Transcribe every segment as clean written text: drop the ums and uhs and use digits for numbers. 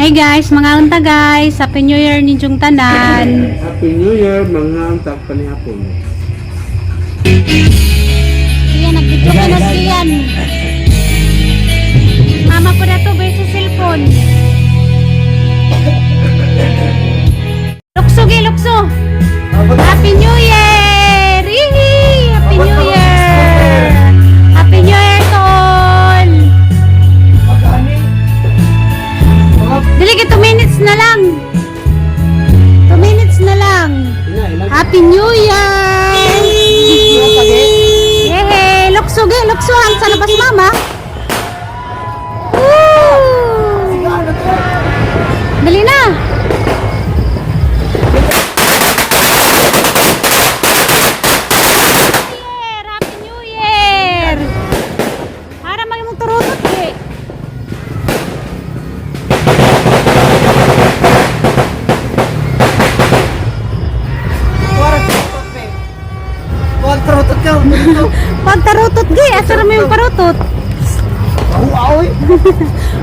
Hey guys, mga unta guys, Happy New Year ninyong tanan. Happy New Year, mga unta panihapon. Siya nagvideo ka na siyan. Mama ko na to versus cellphone. Lukso gi lukso. Happy New Year! Yee! Happy New Year! Happy New Year to all! Dili ka 2 minutes na lang. 2 minutes na lang. Happy New Year! Yehey! Lukso gi, lukso ang sa labas mama. Woo! Dali na! Year! Happy New Year! Para mag mong turutot eh. Huwag tarutot ka. Pag tarutot gi, asa ra mo yung parutot? Aoy.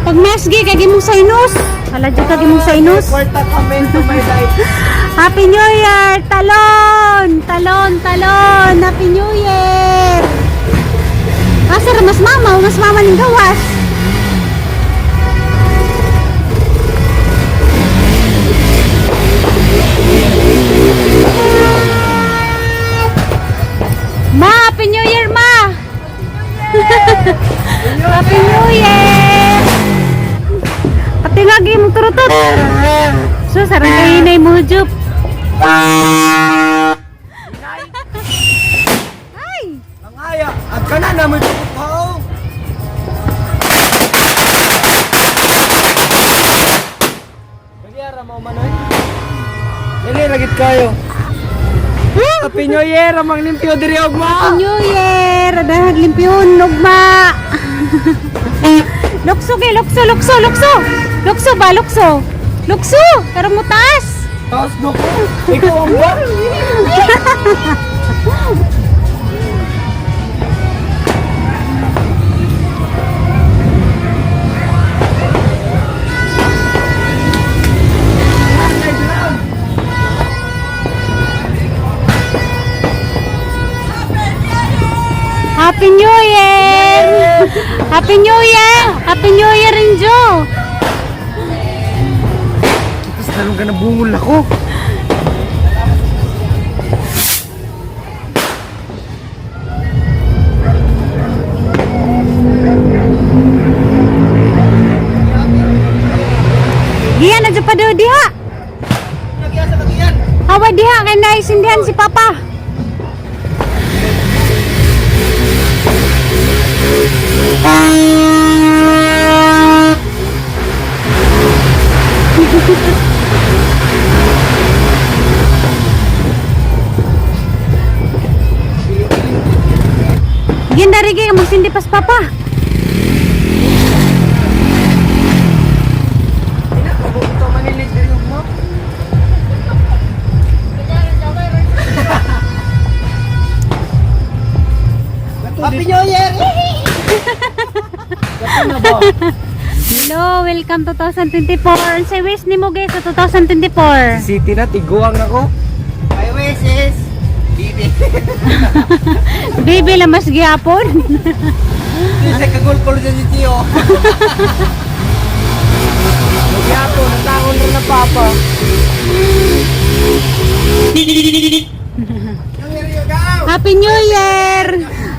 Pag mask gi, kagi mong sinus. Hala jud kagi mong sinus. Kwarta kami to my life. Happy New Year! Talon! Talon! Talon! Happy New Year! Asa ra mas mama? Mas mama ning gawas. Ma! Happy New Year, Ma! Happy New Year! Pati nga mong turutot. So, sarang kahinay mo, Jup. Ay! Ang aya, at kana na mo tao. Bagyara mo manoy. Dili lagit kayo. Happy New Year, amang limpyo diri og ma. Happy New Year! Dahag limpyun, lugma! Lukso kay, lukso, lukso, lukso! Lukso ba, lukso? Lukso! Pero mo taas! Taas do ko. Ikaw ang ba? Happy New Year! Happy New Year! Happy New Year, Injo! Tapos talong ka na bungol ako. Giyan na dyan pa daw diha! Hawa diha, kay naisindihan si Papa! Gindari kay magsindi pas Papa. Happy New Year! Hello, welcome to 2024. Unsay wish nimo guys sa 2024? City na, tiguang ako. My wish is... Bibi. Baby lamas gyapon. Sa kagulpol dyan si Tio. Nagyapo, natangon rin na papa. Happy New Year!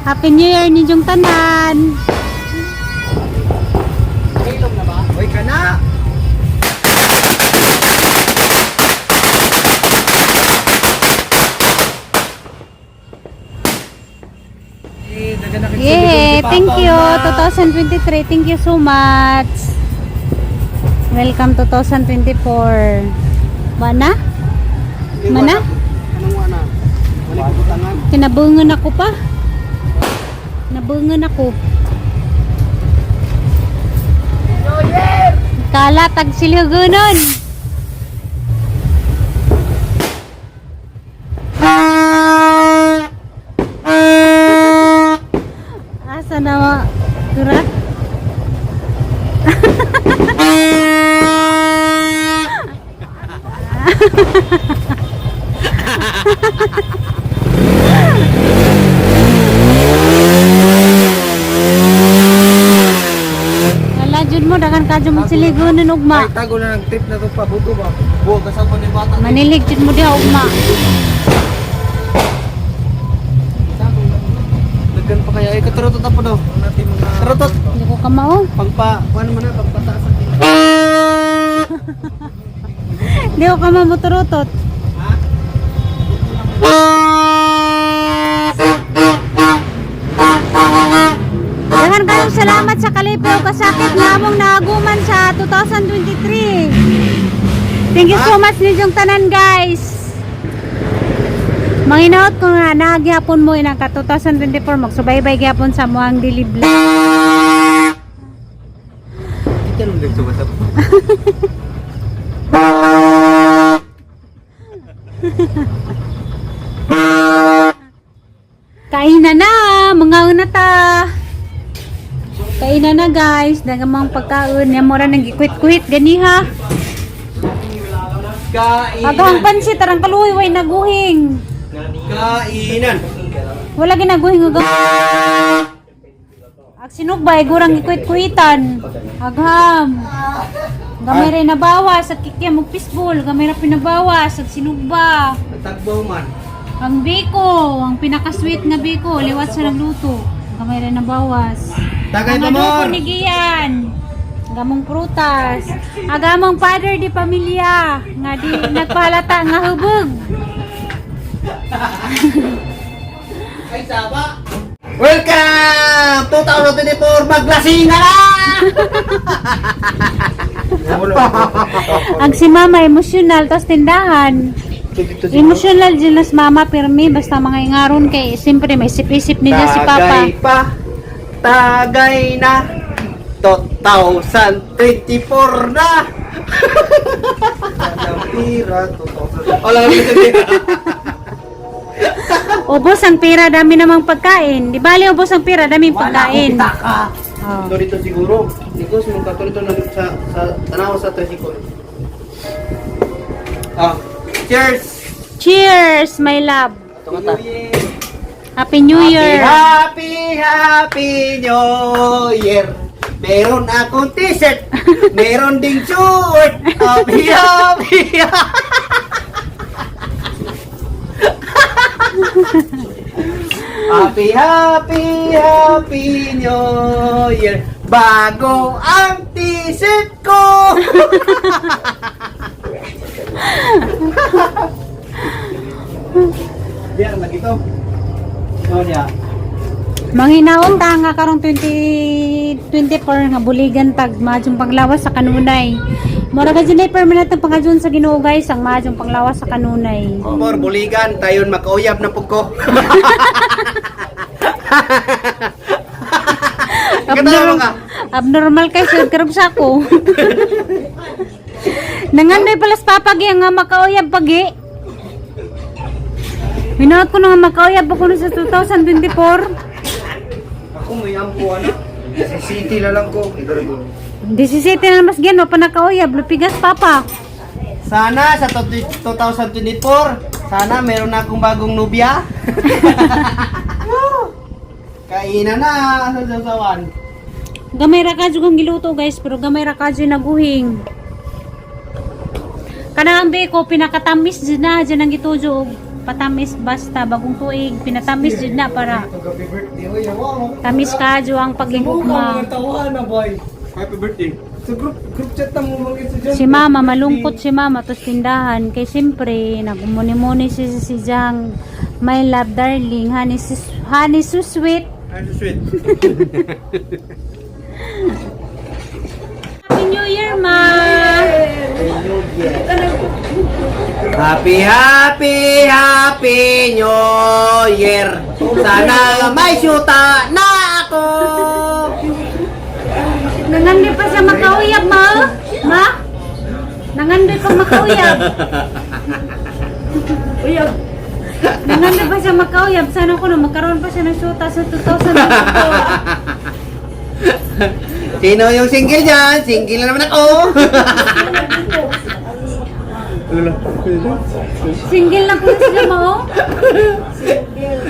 Happy New Year ninyong tanan. Uy ka na! Eh, Yeah, thank you. 2023, thank you so much. Welcome to 2024. Mana? Mana? Anong wana? Wala ko butangan. Kinabungan ako pa. Nabungan ako. Kala tag silhugunon. Asa na mo? Dura? Siligonon ugma. Ay, tago na ng trip na to pa. Buto ba? Buwag ka sa ni bata. Manilig jud mo diha ugma. Daghan pa kaya. Ay, katarotot pa daw. Tarotot. Hindi ko kamao. Pangpa, kuan man na, pangpataas ang tila. Hindi ko kamao moturutot. Dahan kayong salamat sa kalipe o kasakit nga among naaguman sa 2023. Thank you so much ninyong tanan, guys. Manginaot ko nga naagyapon mo inang ka 2024 magsubaybay gyapon sa muang daily vlog. Kita nung nagsumasap. Kainan na, mga una ta. Kainan na, guys, daghang mga pagkaon, nya mura nang gikwit-kwit ganiha. Kainan. Aghang pansit arang kaluoy way naguhing. Kainan. Wala ginaguhing aghang. Ag sinugbay gurang gikwit-kwitan. Agham. Gamay ra nabawas at kikya mo pisbol, gamay ra pinabawas at sinugba. Tagbaw man. Ang biko, ang pinaka-sweet nga biko, liwat sa nagluto. Gamay ra nabawas. Tagay Ang pa adobo more. ni Gian. Gamong prutas. Agamong father di pamilya. Nga di nagpahalata nga hubog. Ay, saba. Welcome! 2024, maglasing na na! Ang si mama emosyonal tas tindahan. Emosyonal din nas mama pirmi basta mga ingaron kay siyempre may isip-isip nila si papa. Tagay pa, tagay na, 2024 na! Wala kami sa pira. Ubos ang pera, dami namang pagkain. Di bale ubos ang pera, daming pagkain. Taka. Oh. Ito dito siguro. Nikos, mong kato dito na sa tanaw sa tricycle. Ah, cheers! Cheers, my love. Ito ka. Happy New Year. Happy, Happy New Year! Meron akong t-shirt, meron ding short. Happy, happy, happy, happy, happy New Year! Bago ang t-shirt ko! Diyan, lagi to. So, niya. Manginaon ta nga karong 2024 nga buligan tag maadjong panglawas sa kanunay. Mura ka dyan ay permanent ang pangadyon sa Ginoo, guys, ang maadjong panglawas sa kanunay. Por buligan tayon makauyab na pug ko. Katama ka. Abnormal kay sud karog sa ako. Nangandoy pala sa papagi nga makauyab pagi. Minuot ko na nga makauyab ako na sa 2024. Ako may ampo ano. Sa city na lang ko. 17 na mas gano pa nakauyab, lupigas papa. Sana sa 2024, sana meron na akong bagong nobya. Kainan na sa sasawan. Gamay ra kadyo kang giluto, guys, pero gamay ra kadyo naguhing. Kanang ang beko pinakatamis jud na dyan ang gitujo og patamis basta bagong tuig pinatamis jud na para Happy birthday, oy. Wow. tamis kadyo ang pagigugma. Tawahan na boy. Happy birthday. Sa group group chat na mo mga estudyante. Si mama malungkot si mama tos tindahan kay siyempre nagmuni-muni si Jang my love darling honey sis, honey so sweet. I'm so sweet. Happy New Year, ma. Happy, happy, happy New Year! Sana may syuta na ako! Nangandi pa siya makauyab, ma. Ma? Nangandi pa makauyab. Uyab. Nangandi pa siya makauyab. Sana ko na magkaroon pa siya ng syuta sa 2024. Sino yung single dyan? Single na naman ako! Single na po siya, ma. Oh.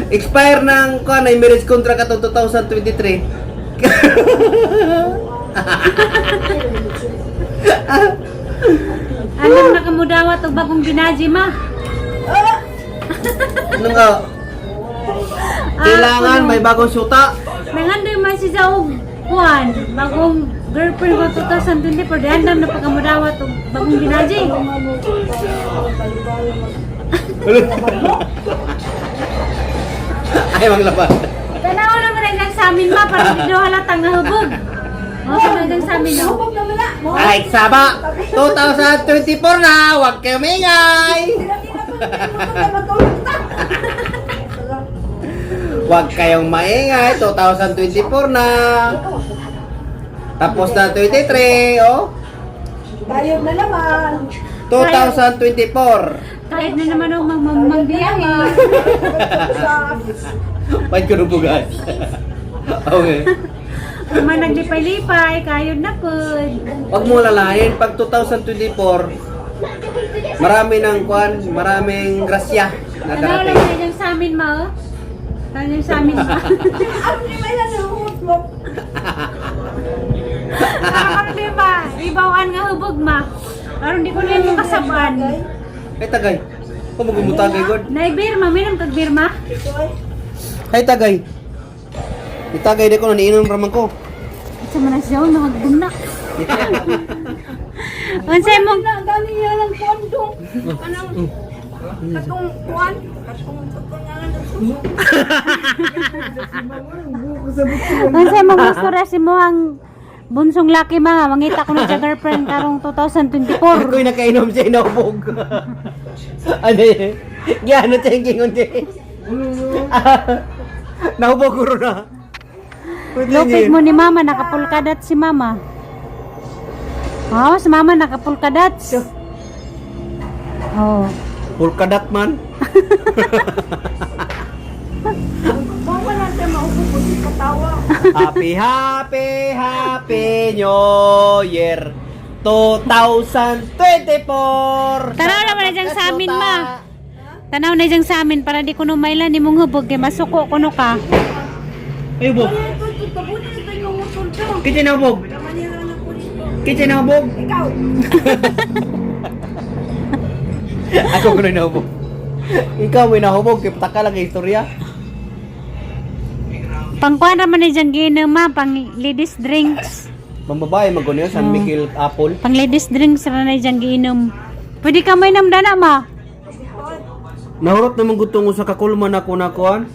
Expire ng kuan ay marriage contract atong 2023. Anong nakamudawat og bagong binaji, ma? Ano nga? Kailangan may bagong suta. Nangandoy man si og kuan, bagong girlfriend ko 2024, di andam na pagkamudawat og bagong binaji. Ay, maglabas. Tanaw naman ang dyan sa amin, ma, para hindi daw halatang nga hubog. O, tanaw dyan sa amin, no? Ay, saba! 2024 na! Huwag kayo maingay! Huwag kayong maingay! 2024 na! Tapos na 23, oh! Tayo na naman. 2024! Kahit na naman ako magbiyahe. Ba't ko nubugas? Okay. Kung man naglipay-lipay, kayod na po. Huwag mo lalahin. Pag 2024, marami ng kwan, maraming grasya na Tanaw darating. naman dyan sa amin, ma, oh. Tanaw dyan sa amin, ma. Ano ni may nanuhot mo? Parang di ba, ibawaan nga hubog, ma. Aron di ko na yung makasabaan. Ay, tagay. Kung magumutagay, God. Naibir, ma, minam kag beer, ma. Ay, tagay. Itagay di ko, naniinom raman ko. Sa man siya, nakagbum na. Unsay mong Ang dami niya ng kondong. Anong katong kuan? Katong katong nga ng suso. Unsay mong gusto ra si mo ang bunsong laki mga mangita ko na siya girlfriend karong 2024. Ako'y nakainom siya inaubog. Ano yun? Gano siya yung gingon siya. Nahubog ko na. Lupit mo ni mama nakapulkadat si mama. Oh, si mama nakapulkadat. Oh. Pulkadat man. Bawa lang tayo maupo si katawa. Happy, happy, happy New Year 2024! Tanaw naman na dyan sa amin, ma. Tanaw na dyan sa amin para di ko numailan ni mong hubog kay masuko kuno ka. Ay, hubog. Ito, ito, tabunin ito yung utol ko. Kitchen na hubog. Manira na po dito. Kitchen na hubog. Ikaw. Ako ko na nahubog. Ikaw may nahubog. Kaya pataka lang ang istorya. Pangkuan raman ni dyan giinom ma, pang ladies drinks. Pambabae, magunyo. San Miguel Apple. Pang ladies drinks ra na dyan giinom. Pwede ka may namdana ma. Nahurot naman gutong sa kakulman ako na kuan.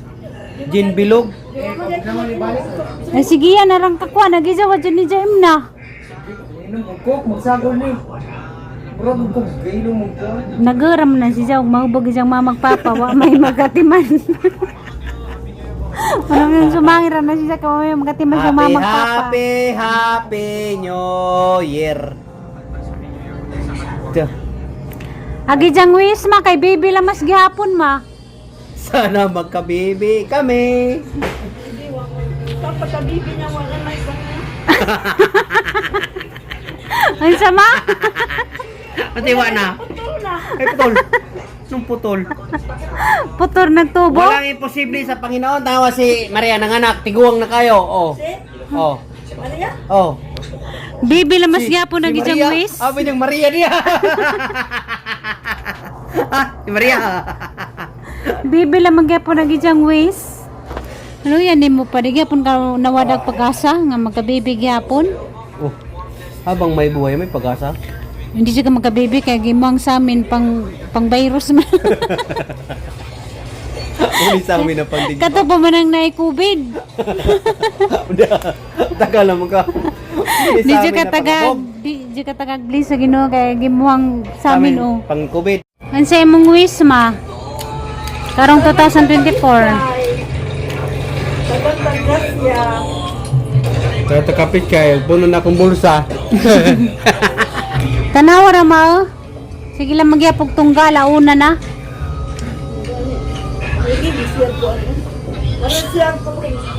Gin bilog. Ay, sige yan, narang kakuan. Nagijawa dyan ni Jaim na. Inom og coke, magsagol ni. Murag og coke, gainom og kuan. Nagaram na si Jaw, mahubog isang mamagpapa, wa may magatiman. Ano yung sumangira na siya kung may magatiman sa Happy, mamagpapa. happy, happy New Year. Ito. Agi jang wis ma, kay baby lamas gihapon ma. Sana magkabibi kami. Sa pagkabibi na wala may kanya. Ang sama? Atiwa na. Putol na. Ay, putol. Nung putol. Putor ng tubo. Walang imposible sa Panginoon. Tawa si Maria ng anak. Tiguang na kayo. Oh. Oh. Ano yan? Oh. Baby lamas gihapon Si agi jang Maria. wis. Abi niyang Maria niya. Ah, si Maria. Baby lamang gihapon agi jang wis. Ano yan nimo pa di gihapon ka nawadag pag-asa nga magka-baby gihapon. Oh. Habang may buhay, may pag-asa. Hindi siya ka magka-baby kay gimong sa amin pang pang virus man. Uli sa amin na pandig. Kato pa man ang naay-COVID. Tagal naman ka. Uli Di sa siya amin na katagag, pangabog. di siya katagag please sa Ginoo kay gimuang sa amin oh. Pang COVID. Ang sa imong wish ma? Karong 2024. Tagal grasya. Kaya takapit kayo, puno na akong bulsa. Tanawa ra ma. Oh. Sige lang magyapog tunggal una na. Sige, bisiyag ko ano. Parang siya ko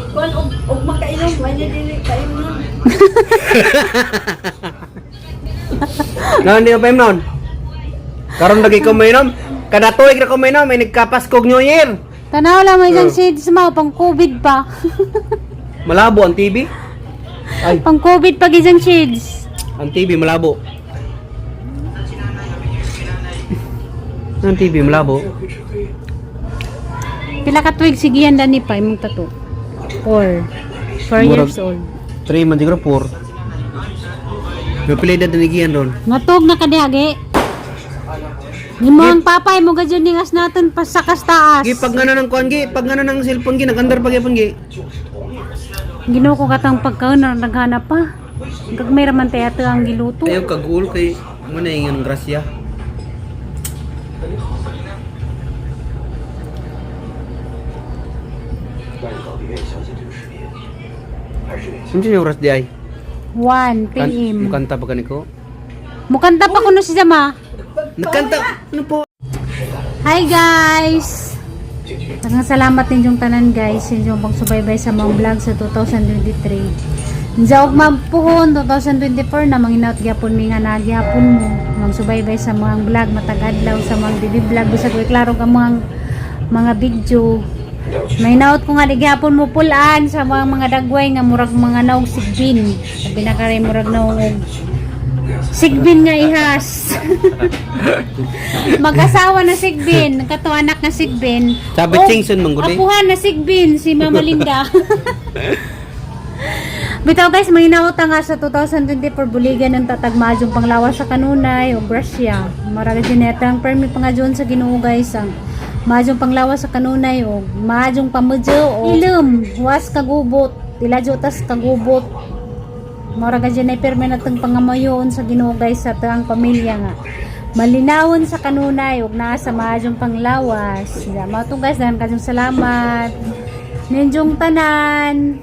kuan og og makainom, may dili kainom. Noon, di ka pa noon. Karon lagi ko mainom. Kada tuig na ko mainom, may nagkapaskog New Year. Tanaw lang may isang shades ma pang COVID pa. Malabo ang TV. Ay, Pang COVID pag isang shades. ang TV malabo. Ang TV malabo. Pila ka tuig si Gian Dani pa imong tato? 4. 4 years old. 3 man siguro 4. May edad na ni Gian ron. Ngatog na kadiyagi. Nimo ang papay mo gadyo ni ngas naton pa sa kastaas. Gi pag ngano ng kuan gi, pag ngano ng cellphone gi nagandar pa gyapon gi. Ginoo ko katang pagkaon na naghanap pa. Gagmay ra man tay ato ang giluto. Ayaw kagul kay mo na yung grasya. Unsa yung oras di ay? 1 PM. Mukanta pa kaniko? Mukanta pa kuno si Jama. Nagkanta ano po? Hi guys! Daghang salamat ninyong tanan guys, inyong pagsubaybay sa mga vlog sa 2023. Jaog mampuhon 2024 na manginaot gyapon mi nga nagyapon mo. Magsubaybay sa mga vlog matag adlaw sa mga baby vlog bisag way klaro ka mga video. May naot ko nga di gyapon mo pulaan sa mga dagway nga murag mga naog sigbin. Sabi na kare murag naog og sigbin nga ihas. Mag-asawa na sigbin, kato anak na sigbin. Sabi O, Chingson man gud eh. Apuhan na sigbin si Mama Linda. Bitaw guys, manginawta nga sa 2024 buligan ng tatag maadjong panglawas sa kanunay o grasya. Maraga gineta ang permi pangadyon sa Ginoo guys ang maadjong panglawas sa kanunay o maadjong pamudyo o ilom, was kagubot, iladyo tas kagubot. Maraga dyan ay permi natang pangamayon sa Ginoo guys sa taang pamilya nga. Malinawon sa kanunay ug naa sa maadjong panglawas. Ya, mao to guys, daghang kayong salamat. Ninjong tanan.